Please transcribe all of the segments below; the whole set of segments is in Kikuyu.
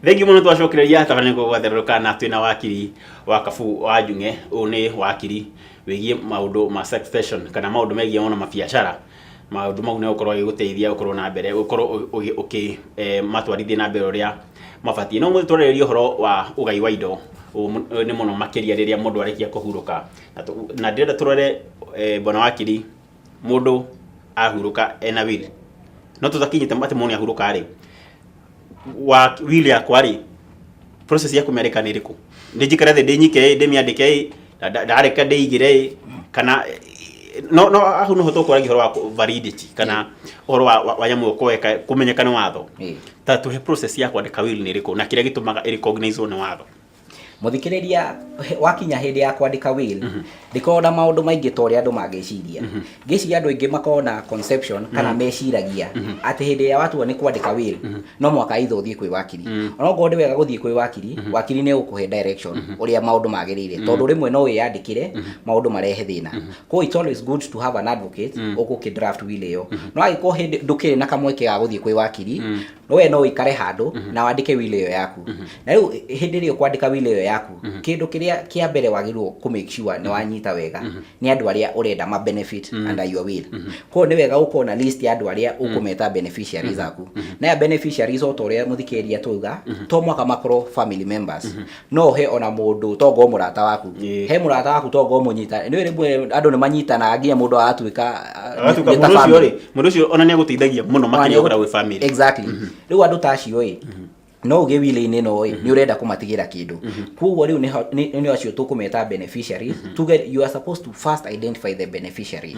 Thengiũ mũno. Twacokereria tabarĩra nĩguo gwatherũka na twĩna wakiri wa Kabu wa Njung'e. Ũyũ nĩ wakiri wĩgiĩ maũndũ ma succession kana maũndũ megiĩ ona mabiacara. Maũndũ mau nĩ gũkorwo agĩgũteithia gũkorwo na mbere gũkorwo ũkĩ matwarithia na mbere ũrĩa mabatiĩ. No mũthĩ twarĩrĩria ũhoro wa ũgai wa indo. Ũyũ nĩ mũno makĩria rĩrĩa mũndũ arĩkia kũhurũka. Na ndĩrenda tũrore, bwana wakiri, mũndũ ahurũka ena will, no tũtakinyĩte atĩ mũndũ nĩ ahurũka rĩ, wa will yakwa rĩ, process ya kũmĩandĩka nĩ ĩrĩkũ? Nĩ njikare thĩ ndĩnyike ĩ, ndĩmĩandĩke ĩ, ndareka ndĩigĩre ĩ, kana no hau no hote kwaragia ũhoro wa validity kana ũhoro wa nyamũ ĩyo kũweka kũmenyeka nĩ watho. Ta tũhe process ya kwandĩka will nĩ ĩrĩkũ na kĩrĩa gĩtũmaga ĩ recognizwo nĩ watho. Mũthikĩrĩria, wakinya hĩndĩ ya kwandĩka will, ndĩkoragwo na maũndũ maingĩ ta ũrĩa andũ mangĩciria. Ngĩciria andũ aingĩ makoragwo na conception kana meciragia atĩ hĩndĩ ĩrĩa watua nĩ kwandĩka will, no mũhaka either ũthiĩ kwĩ wakiri. Onokorwo nĩ wega gũthiĩ kwĩ wakiri, wakiri nĩ egũkũhe direction ũrĩa maũndũ magĩrĩire, tondũ rĩmwe no wĩyandĩkĩre maũndũ marehe thĩna. Koguo it's always good to have an advocate ũgũkĩ draft will ĩyo. No angĩkorwo hĩndĩ ndũkĩrĩ na kamweke ga gũthiĩ kwĩ wakiri, we no ũikare handũ na wandĩke will ĩyo yaku. Na rĩu hĩndĩ ĩrĩa ũkwandĩka will ĩyo yaku, kĩndũ kĩrĩa kĩa mbere wagĩrĩirwo kũ make sure nĩ wanyita wega nĩ andũ arĩa ũrenda ma benefit under your will. Koguo nĩ wega gũkorwo na list ya andũ arĩa ũkũmeta beneficiaries aku. Na aya beneficiaries, o ta ũrĩa mũthikĩrĩria twauga, to mũhaka makorwo family members, no ũhe ona mũndũ tongo mũrata waku. He mũrata waku tongo mũnyita nĩ rĩmwe andũ nĩ manyitanaga nginya mũndũ agatuĩka agatuĩka nĩ ta mũndũ ũcio family. rĩ, mũndũ ũcio ona nĩ agũteithagia mũno makĩria gũkĩra gwĩ family. Exactly. Rĩu andũ ta acio ĩ, no uge will-inĩ ĩno ĩ nĩ ũrenda kũmatigĩra kĩndũ. Koguo rĩu nĩ acio tũkũmeta beneficiaries. Tuge you are supposed to first identify the beneficiaries.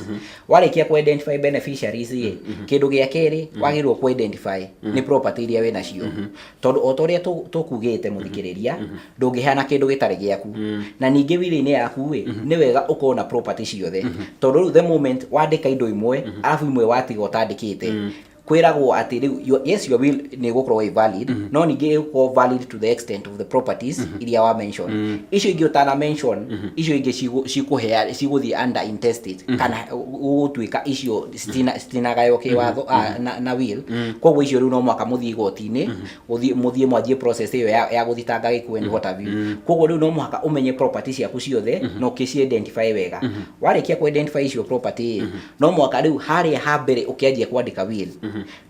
Warĩkia ku identify beneficiaries ĩ, kĩndũ gĩa kerĩ wagĩrĩirwo ku identify nĩ property iria wĩ nacio, tondũ o ta ũrĩa tũkugĩte, mũthikĩrĩria, ndũngĩheana kĩndũ gĩtarĩ gĩaku. Na ningĩ will-inĩ yaku ĩ, nĩ wega ũkorwo na property ciothe, tondũ rĩu the moment wandĩka indo imwe arabu imwe watiga ũtandĩkĩte, kwĩragwo atĩ rĩu yes, your will nĩ ĩgũkorwo ĩ valid, no ningĩ ĩgũkorwo valid to the extent of the properties iria wa mention. Icio ingĩ ũtana mention, icio ingĩ cikũhea cigũthiĩ under intestate kana gũgũtuĩka icio citinagaywo kĩwatho na will. Koguo icio rĩu no mũhaka mũthiĩ igoti-inĩ, mũthiĩ mwanjie process ĩyo ya gũthitanga gĩkuũ and what have you. Koguo rĩu no mũhaka ũmenye property ciaku ciothe na ũkĩci identify wega. Warĩkia ku identify icio property ĩ, no mũhaka rĩu harĩa ha mbere ũkĩanjia kwandĩka will,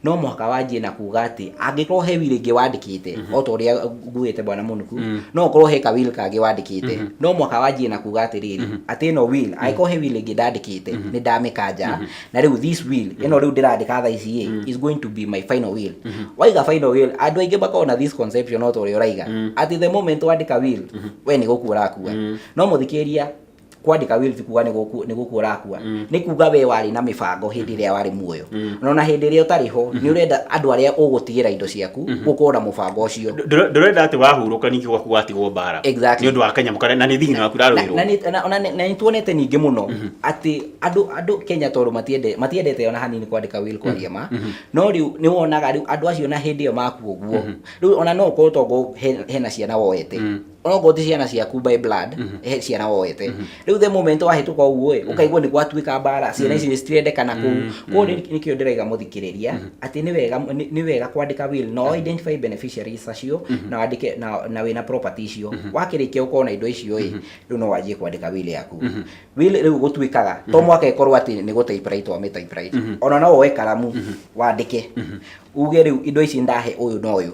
no mũhaka wanjie na kuga atĩ angĩkorwo he will ĩngĩ wandĩkĩte, o ta ũrĩa nguĩte, bwana Mũnuku, no ũkorwo he ka will kangĩ wandĩkĩte, no mũhaka wanjie na kuga atĩrĩrĩ, atĩ ĩno will, angĩkorwo he will ĩngĩ ndandĩkĩte, nĩ ndamĩkanja, na rĩu this will ĩno rĩu ndĩrandĩka thaa ici ĩ is going to be my final will. Waiga final will, andũ aingĩ makoragwo na this conception, o ta ũrĩa ũraiga, atĩ the moment wandĩka will, we nĩ gũkua ũrakua. No mũthikĩrĩria, kwandĩka will ti kuga nĩ gũkua ũrakua, nĩ kuga we warĩ na mĩbango hĩndĩ ĩrĩa warĩ muoyo, na hĩndĩ ĩrĩa ũtarĩ ho nĩ ũrenda andũ arĩa ũgũtigĩra indo ciaku gũkorwo na mũbango ũcio. Ndũrenda atĩ wahurũka ningĩ gwaku gwatigwo mbara nĩ ũndũ wa kanyamũ karĩa na nĩ thigino waku na, na nĩ tuonete ningĩ mũno atĩ andũ Kenya, tondũ matiendete ona hanini kwandĩka will, kwaria ma, no rĩu nĩ wonaga rĩu andũ acio na hĩndĩ ĩyo makuo ũguo, rĩu ona no ũkorwo tongo hena ciana woete, onokorwo ti ciana ciaku by blood, he ciana woete. Rĩu the moment wahĩtũka ũguo ĩ, ũkaigua nĩ gwatuĩka mbara, ciana ici citirendekana kũu. Koguo nĩkĩo ndĩraiga, mũthikĩrĩria, atĩ nĩ wega kwandĩka will na identify beneficiaries acio na wandĩke na wĩna property icio. Wakĩrĩkia gũkorwo na indo icio ĩ, rĩu no wanjie kwandĩka will yaku. Will rĩu gũtuĩkaga to mwaka ĩkorwo atĩ nĩ gũ typewrite wa typewrite, ona no woe karamu wandĩke uge rĩu indo ici ndahe ũyũ na ũyũ.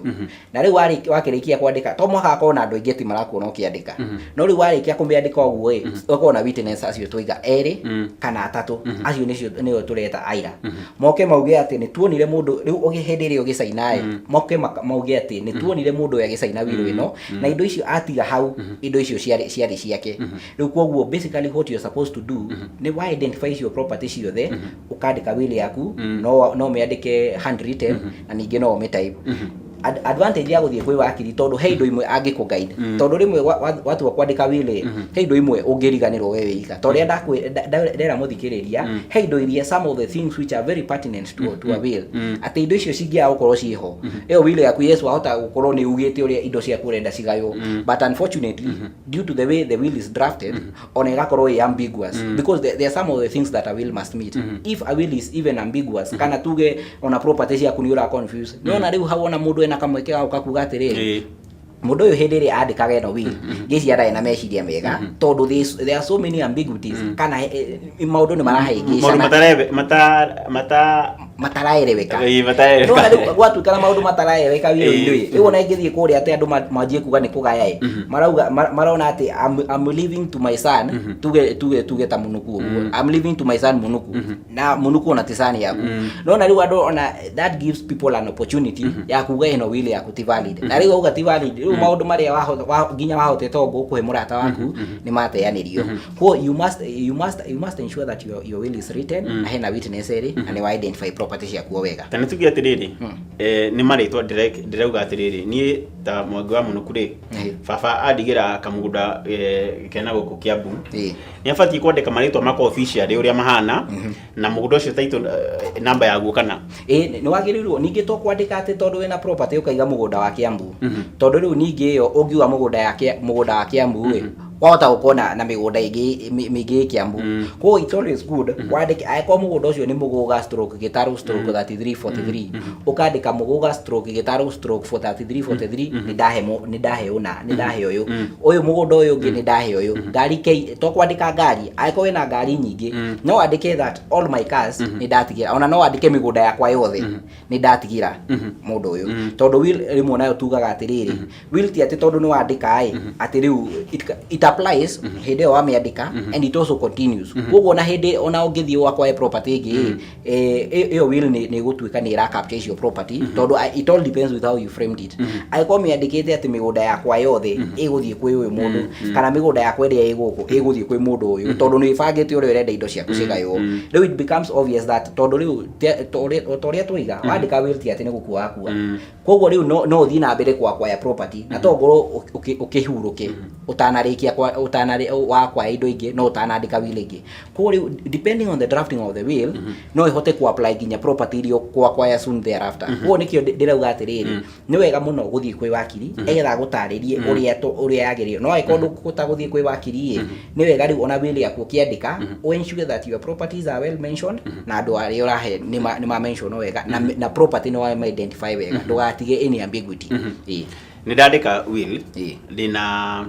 Na rĩu wakĩrĩkia kwandĩka, to mwaka akorwo na andũ aingĩ ti marakuona ũkĩandĩka, no rĩu warĩkia kũmĩandĩka ũguo ĩ, ũkorwo na witness acio twaiga erĩ kana atatũ. Acio nĩcio nĩo tũreta aira, moke mauge atĩ nĩ tuonire mũndũ rĩu hĩndĩ ĩrĩa ũgĩcaina ĩ, moke mauge atĩ nĩ tuonire mũndũ ũyũ agĩcaina will ĩno na indo icio atiga hau, indo icio ciarĩ ciake. Rĩu koguo basically what you're supposed to do nĩ wa identify icio property ciothe, ũkandĩka will yaku. No ũmĩandĩke handwritten na ningĩ no ũmĩtype. Advantage ya gũthiĩ kwĩ wakiri, tondũ he indo imwe angĩkũ guide, tondũ rĩmwe watua kwandĩka will ĩ, he indo imwe ũngĩriganĩrwo we wĩika, tondũ rĩrĩa ndera mũthikĩrĩria, he indo iria, some of the things which are very pertinent to a will, atĩ indo icio cingĩaga gũkorwo ciĩho, ĩyo will yaku, yes, wahota gũkorwo nĩ ugĩte ũrĩa indo ciaku ũrenda cigaywo, but unfortunately, due to the way the will is drafted, ona ĩgakorwo ĩ ambiguous, because there are some of the things that a will must meet. If a will is even ambiguous, kana tuge ona property ciaku nĩ ũra confuse, nĩ ona rĩu hau ona mũndũ wĩna kamweke ga gũka kuga atĩrĩrĩ, mũndũ ũyũ hĩndĩ ĩrĩa andĩkaga ĩno will, ngĩciria ndarĩ na meciria mega, tondũ there are so many ambiguities, kana maũndũ nĩ Maũndũ marahĩngĩcana. Matarebe mata mata Mataraereweka. Mataraereweka. Nĩwona rĩu gwatuĩka na maũndũ mataraereweka will-inĩ ĩ, rĩu ona ingĩthiĩ kũrĩa atĩ andũ manjie kuga nĩ kũgaya ĩ, marauga marona atĩ I'm leaving to my son, tuge ta Munuku ũguo, I'm leaving to my son Munuku, na Munuku ona ti son yaku. Nona rĩu andũ ona that gives people an opportunity ya kuga ĩno will yaku ti valid, na rĩu auga ti valid, rĩu maũndũ marĩa nginya wahotete ũguo kũhe mũrata waku nĩ mateanĩrio. Koguo you must ensure that your will is written na hena witness erĩ na nĩ wa identify property ciaku o wega. Ta nĩ tuge atĩrĩrĩ, nĩ marĩtwa ndĩrauga atĩrĩrĩ, niĩ ta Mwangi wa Mũnuku rĩ, baba andigĩra kamũgũnda kena gũkũ Kiambu, nĩ abatiĩ kwandĩka marĩtwa makwa officially ũrĩa mahana na mũgũnda ũcio title namba yaguo kana? Ĩ, nĩ wagĩrĩirwo ningĩ to kwandĩka atĩ tondũ wĩna property ũkaiga mũgũnda wa Kiambu, tondũ rĩu ningĩ ĩyo ũngiuga mũgũnda wa Kiambu ĩ, wahota gũkorwo na mĩgũnda ĩngĩ mĩingĩ ĩ Kiambu. Koguo it's always good wandĩke, angĩkorwo mũgũnda ũcio nĩ Mũgũga/Gĩtarũ/3343, ũkandĩka Mũgũga/Gĩtarũ/3343, nĩ ndahe ũna, nĩ ndahe ũyũ, ũyũ mũgũnda ũyũ ũngĩ nĩ ndahe ũyũ, ngari kei to kwandĩka ngari, angĩkorwo wĩna ngari nyingĩ no wandĩke that all my cars nĩ ndatigĩra, ona no wandĩke mĩgũnda yakwa yothe nĩ ndatigĩra mũndũ ũyũ, tondũ will rĩmwe nayo tugaga atĩrĩrĩ, will ti atĩ tondũ nĩ wandĩka ĩ atĩ rĩu it applies hĩndĩ ĩyo wamĩandĩka, and it also continues. Koguo ona hĩndĩ ona ũngĩthiĩ wakwae property ĩngĩ ĩ, ĩyo will nĩ ĩgũtuĩka nĩ ĩra capture icio property, tondũ it all depends with how you framed it. Angĩkorwo mĩandĩkĩte atĩ mĩgũnda yakwa yothe ĩgũthiĩ kwĩ ũyũ mũndũ, kana mĩgũnda yakwa ĩrĩa ĩ gũkũ ĩgũthiĩ kwĩ mũndũ ũyũ, tondũ nĩ ĩbangĩte ũrĩa ũrenda indo ciaku cigaywo, rĩu it becomes obvious that tondũ rĩu o ta ũrĩa twaiga, wandĩka will ti atĩ nĩ gũkua wakua. Koguo rĩu no ũthiĩ na mbere kwa property na to ngorwo ũkĩhurũke ũtanarĩkia wakwaya indo ingĩ no ũtanandĩka will ĩngĩ. Koguo rĩu depending on the drafting of the will, no ĩhote ku apply nginya property iria ũkwacquire soon thereafter. Koguo nĩkĩo ndĩrauga atĩrĩrĩ, nĩ wega mũno gũthiĩ kwĩ wakiri egetha agũtarĩrie ũrĩa yagĩrĩire. No angĩkorwo ndũkũhota gũthiĩ kwĩ wakiri ĩ, nĩ wega rĩu ona will yaku ũkĩandĩka ũ ensure that your properties are well mentioned, na andũ arĩa ũrahe nĩ ma mention wega, na property nĩ wa identify wega, ndũgatige any ambiguity. Ĩĩ. Nĩ ndandĩka will, ndĩna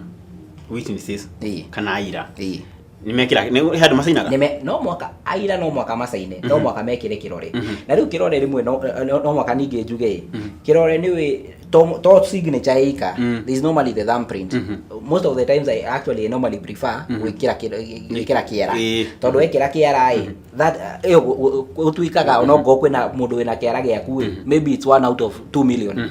witnesses kana aira, nĩ mekĩra nĩ handũ macainaga? No mwaka aira, no mwaka macaine, no mwaka mekĩre kĩrore. Na rĩu kĩrore rĩmwe no mwaka ningĩ njuge kĩrore nĩ to signature ika. There is normally the thumbprint. Most of the times I actually normally prefer gwĩkĩra kĩara, tondũ wekĩra kĩara ĩ, that ĩyo gũtuĩkaga onokorwo kwĩna mũndũ wĩna kĩara gĩaku ĩ, maybe it's one out of 2 million,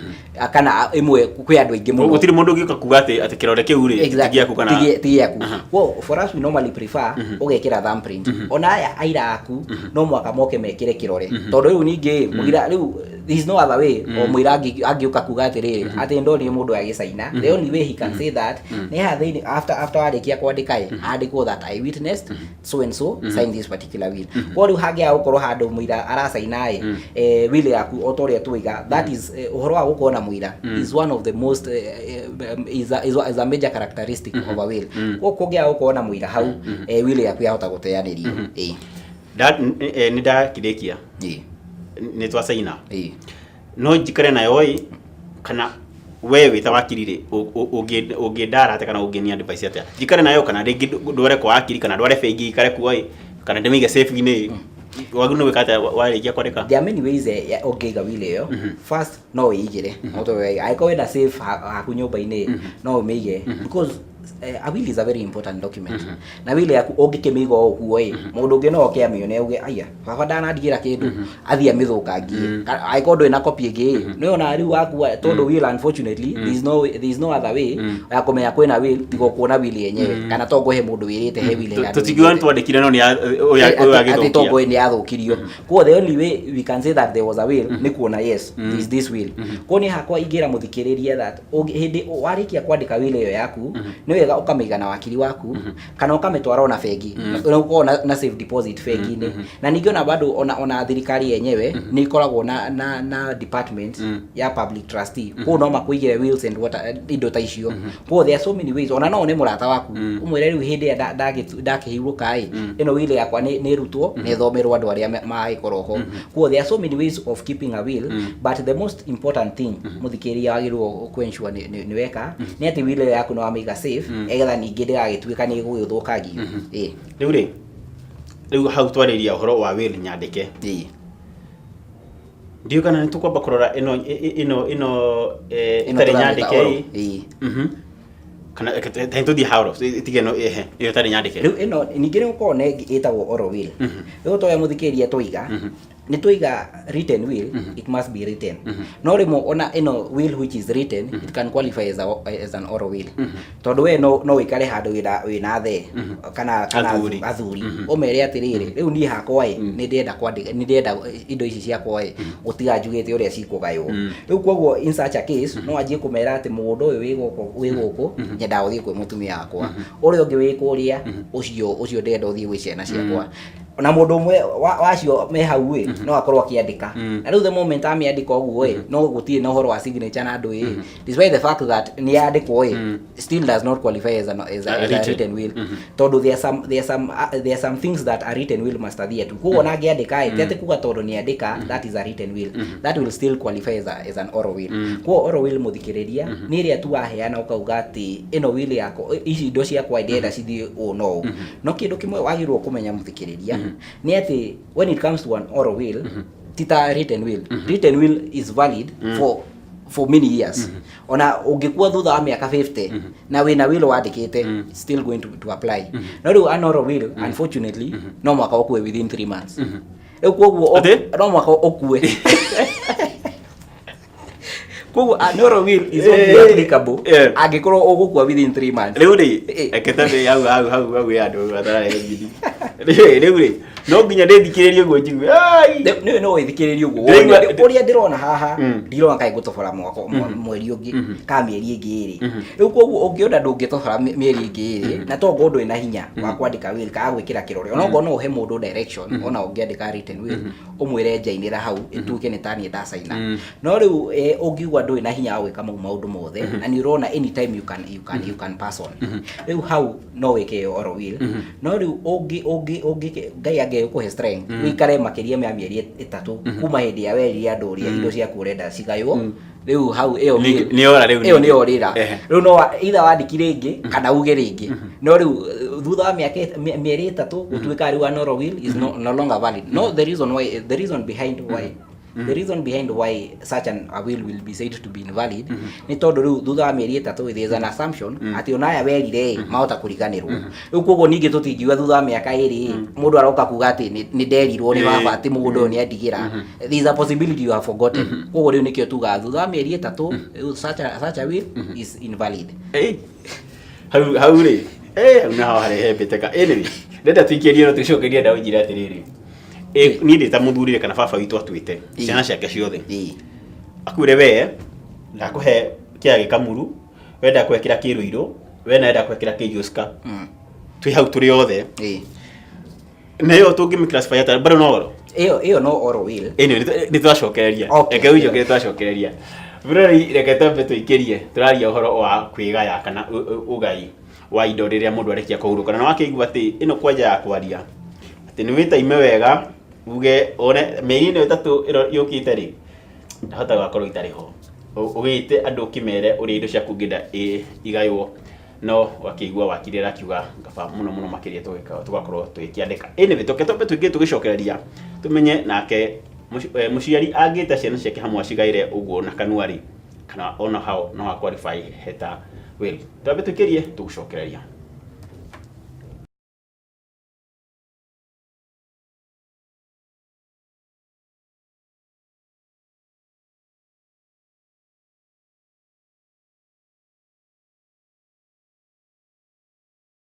kana ĩmwe kwĩ andũ aingĩ mũno. Gũtirĩ mũndũ ũngĩũka kuga atĩ kĩrore kĩu rĩ ti gĩaku kana Ti gĩaku. Well, for us we normally prefer ũgekĩra thumbprint. Ona aya aira aku no mwaka moke mekĩre kĩrore, tondũ rĩu ningĩ mũira rĩu there is no other way o mũira angĩũka kuga atĩrĩrĩ atĩ ndonire mũndũ agĩcaina. The only way he can say that nĩ haha thĩinĩ after warĩkia kwandĩka ĩ, andĩkwo that I witnessed so and so sign this particular will. Kwa rĩu hangĩaga gũkorwo handũ mũira aracaina ĩ, will yaku o ta ũrĩa twaiga, that is ũhoro wa gũkorwo na mũira is one of the most is a major characteristic of a will. Koguo kũngĩaga gũkorwo na mũira hau, will yaku yahota gũteanĩrio, ĩ. Nĩ ndakĩrĩkia, nĩ twacaina, no njikare nayo ĩ, kana we wĩ ta wakiri rĩ, ũngĩndara atĩa kana ũngĩni advice atĩa? Njikare nayo kana rĩngĩ ndware kwa wakiri, kana ndware bengi ikare kuo ĩ, kana ndĩmĩige safe-inĩ? Wagĩrĩirwo nĩ gwĩka atĩa warĩkia kwandĩka? There are many ways ya ũngĩiga will ĩyo. First, no wĩigĩre no to wĩige, angĩkorwo wĩna safe haku nyũmba-inĩ no ũmĩige, because a will is a very important document, na will yaku ũngĩkĩmĩiga o ũguo ĩ, mũndũ ũngĩ no oke amĩone auge, "Aya, baba ndanandigĩra kĩndũ," athiĩ amĩthũkangie. Angĩkorwo ndũrĩ na copy ĩngĩ ĩ, nĩ ona rĩu wakua, tondũ will unfortunately there is no other way ya kũmenya kwĩna will tiga kuona will yenyewe, kana to ngũhe mũndũ wĩrĩte he will handũ Tũtingiuga nĩ wĩigĩte. Twandĩkire no nĩ ũyũ Atĩ agĩthũkia. tongo nĩ yathũkirio. Koguo the only way we can say that there was a will nĩ kuona, yes, there is this will. Koguo niĩ hakwa ingĩra mũthikĩrĩria that hĩndĩ warĩkia kwandĩka will ĩyo yaku, nĩ Nĩ wega ũkamĩiga na wakiri waku kana ũkamĩtwara ona bengi, na ũkorwo na safe deposit bengi-inĩ. Na ningĩ ona bado ona thirikari yenyewe nĩ ĩkoragwo na department ya public trustee, koguo no makũigĩre wills and what, indo ta icio. Koguo there are so many ways. Ona no one mũrata waku ũmwĩre, rĩu hĩndĩ ĩrĩa ndakĩhurũka ĩ, ĩno will yakwa nĩ ĩrutwo na ĩthomerwo andũ arĩa magĩkorwo ho. Koguo there are so many ways of keeping a will, but the most important thing mũthikĩrĩria wagĩrĩirwo kũ-ensure nĩ weka nĩ atĩ will ĩyo yaku nĩ wamĩiga safe, egetha ningĩ ndĩgagĩtuĩka nĩ ĩgũgĩthũkangio. Ĩ. Rĩu rĩ, rĩu hau twarĩria ũhoro wa will nyandĩke, ndiũĩ kana nĩ tũkwamba kũrora ĩno ĩno Ĩno ĩtarĩ tũramĩta nyandĩke. Oral. Ĩ. Kana reke tũthiĩ hauro, tige ĩno, ĩhe ĩyo ĩtarĩ nyandĩke. Rĩu ĩno ningĩ nĩ gũkorwo na ĩngĩ ĩtagwo oral will. Rĩu toya mũthikĩrĩria, tũiga nĩ tũiga written will, it must be written. No rĩmwe ona ĩno will which is written, it can qualify as an oral will, tondũ we no ũikare handũ wĩna thee kana Athuri. Athuri, ũmere atĩrĩrĩ, rĩu niĩ hakwa ĩ, nĩ ndĩrenda kwandĩka, nĩ ndĩrenda indo ici ciakwa ĩ gũtiga njugĩte ũrĩa cikũgaywo. Rĩu koguo in such a case no anjie kũmera atĩ mũgũnda ũyũ wĩ gũkũ nyendaga ũthiĩ kwĩ mũtumia wakwa, ũrĩa ũngĩ wĩ kũrĩa, ũcio ndĩrenda ũthiĩ gwĩ ciana ciakwa. Na mũndũ ũmwe wacio me hau ĩ no akorwo akĩandĩka, na rĩu the moment amĩandĩka ũguo ĩ, no gũtirĩ na ũhoro wa signature na andũ ĩ, despite the fact that nĩ yandĩkwo ĩ, still does not qualify as a written. Written will, tondũ there are some things that a written will must adhere to. Koguo ona angĩandĩka ĩ, ti atĩ kuga tondũ nĩ andĩka that is a written will, that will still qualify as an oral will. Koguo oral will, mũthikĩrĩria, nĩ ĩrĩa tu waheana ũkauga atĩ ĩno will yakwa, ici indo ciakwa ndĩrenda cithiĩ ũũ no ũũ. No kĩndũ kĩmwe wagĩrĩirwo kũmenya, mũthikĩrĩria, nĩ atĩ when it comes to an oral will, ti ta written will. Written will is valid for many years. Ona ũngĩkua thutha wa mĩaka 50 na wĩna will wandĩkĩte, still going to apply. No rĩu an oral will, unfortunately, no mwaka ũkue within 3 months. Rĩu koguo Atĩ? No mwaka ũkue. Koguo an oral will is only applicable angĩkorwo ũgũkua within 3 months. Rĩu rĩ, reke tambe hau ya andũ matararĩ ngiri. Rĩu rĩ, no nginya ndĩthikĩrĩrie ũguo njigue ai. Nĩ no wĩthikĩrĩrie ũguo Ndĩraigua- wone. Ũrĩa ndĩrona haha, ndirona kaĩ ngũtobora mwaka mweri ũngĩ ka mĩeri ĩngĩ ĩrĩ. Rĩu koguo ũngĩona ndũngĩtobora mĩeri ĩngĩ ĩrĩ, na to ngorwo ndũrĩ na hinya wa kwandĩka will kana gwĩkĩra kĩrore, ona okorwo no ũhe mũndũ direction, ona ũngĩandĩka written will ũmwĩre njainĩra hau ĩtuĩke nĩ taniĩ ndacaina. No rĩu ũngiugua ndũrĩ na hinya wa gwĩka mau maũndũ mothe na nĩ ũrona anytime you can pass on, rĩu hau no wĩke ĩyo oral will. No rĩu ũngĩ Ngai angĩgũkũhe strength ũikare makĩria ya mĩeri 3 kuma hĩndĩ ya werire andũ ũrĩa indo ciaku ũrenda cigaywo, rĩu hau ĩyo Nĩ ora rĩu ĩyo ningĩ. nĩ yorĩra. Rĩu no either wandĩki rĩngĩ kana uge rĩngĩ. No rĩu thutha wa mĩaka mĩeri 3 gũtuĩka rĩu an oral will is no longer valid. No the reason behind why such a will will be said to be invalid nĩ tondũ rĩu thutha wa mĩeri 3 there is an assumption atĩ ona aya werire ĩ mahota kũriganĩrwo. Rĩu koguo ningĩ tũtingiuga thutha wa mĩaka 2 ĩ, mũndũ aroka kuga atĩ nĩ nderirwo nĩ baba atĩ mũgũnda ũyũ nĩ andigĩra, there is a possibility you have forgotten. Koguo rĩu nĩkĩo tugaga thutha wa mĩeri 3 rĩu such a will is invalid. Ĩ, hau rĩ, hau naho harĩ hembĩtĩka. Anyway, ndenda tũikĩrie no tũcokerie ndaũ njĩre atĩrĩrĩ, niĩ ndĩ ta mũthuri rĩ, kana baba witũ atuĩte ciana ciake ciothe, akuire we ndakũhe kĩrĩa gĩkamuru, we ndakũhe kĩrĩa kĩrũirũ, we nawe ndakũhe kĩrĩa kĩjuska. Twĩ hau tũrĩ othe. Na ĩyo tũngĩmĩ classify atĩa? Bado no oro Ĩyo no oral will. Anyway, nĩ twacokereria. Okay. Reke ũicoke twacokereria. Bũrũri, reke twambe tũikĩrie. Tũraria ũhoro wa kwĩgaya kana ũgai wa indo rĩrĩa mũndũ arĩkia kũhurũka, na nĩwakĩigua atĩ ĩno kwanja ya kwaria atĩ nĩ wĩtaime wega uge one mĩeri ĩno 3 ĩno yũkĩte rĩ, ndahota gũgakorwo itarĩ ho. Ũgĩte andũ ũkĩmere ũrĩa indo ciaku ũngĩenda igaywo, no wakĩigua wakiri arakiuga kaba mũno mũno makĩria tũgakorwo tũgĩkĩandĩka. Anyway, tũke twambe tũingĩ tũgĩcokereria tũmenye nake mũciari angĩta ciana ciake hamwe acigaĩre ũguo na kanua rĩ, kana ona hau no ha qualify heta will. Twambe tũikĩrie tũgũcokereria.